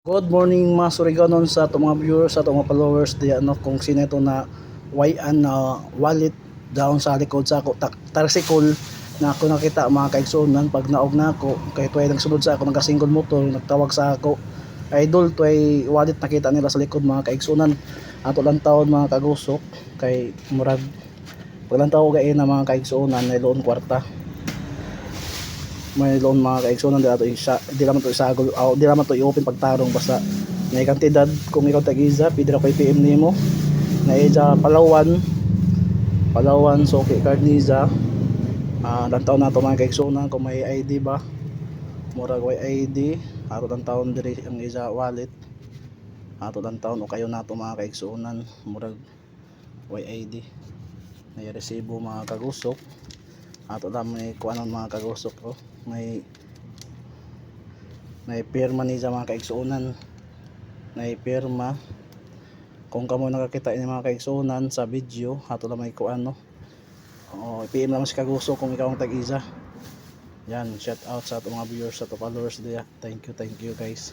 Good morning, mga Surigaonon, sa atong mga viewers, sa atong mga followers diya, no, kung sino ito na wayan na wallet down sa likod sa ako tricycle na ako nakita, mga kaigsuonan. Pag naog na ako kay tuway nagsulod sa ako, nagasinggol motor, nagtawag sa ako, "Idol, tuway wallet nakita nila sa likod," mga kaigsuonan. Ato lang taon, mga kagusok, kay murag paglantaw gay na, mga kaigsuonan, na loon kwarta, may loan, mga kaigsuonan. Di ato isa, di naman to isagol, oh, di naman to i-open pagtarong, basta may kantidad. Kung ikaw tag-iza, pwede ra ko i-PM nimo na iza Palawan, Palawan so card niza. Ah, lantaw na to, mga kaigsuonan, kung may ID ba. Murag way ID. Ato lang taon diri ang iza wallet, ato lang taon o kayo nato, mga kaigsuonan. Murag way ID may resibo, mga kagusok. Ato lang may kuanon, mga kagusok, oh. May pirma niya, mga kaigsuonan, may pirma. Kung kamo nakakita ini, mga kaigsuonan, sa video, ato lang may kuan, no. Oh, i-PM lang si kagusok kung ikaw ang tag-iza. Yan, shout out sa atong mga viewers, sa atong followers diya. Thank you, thank you, guys.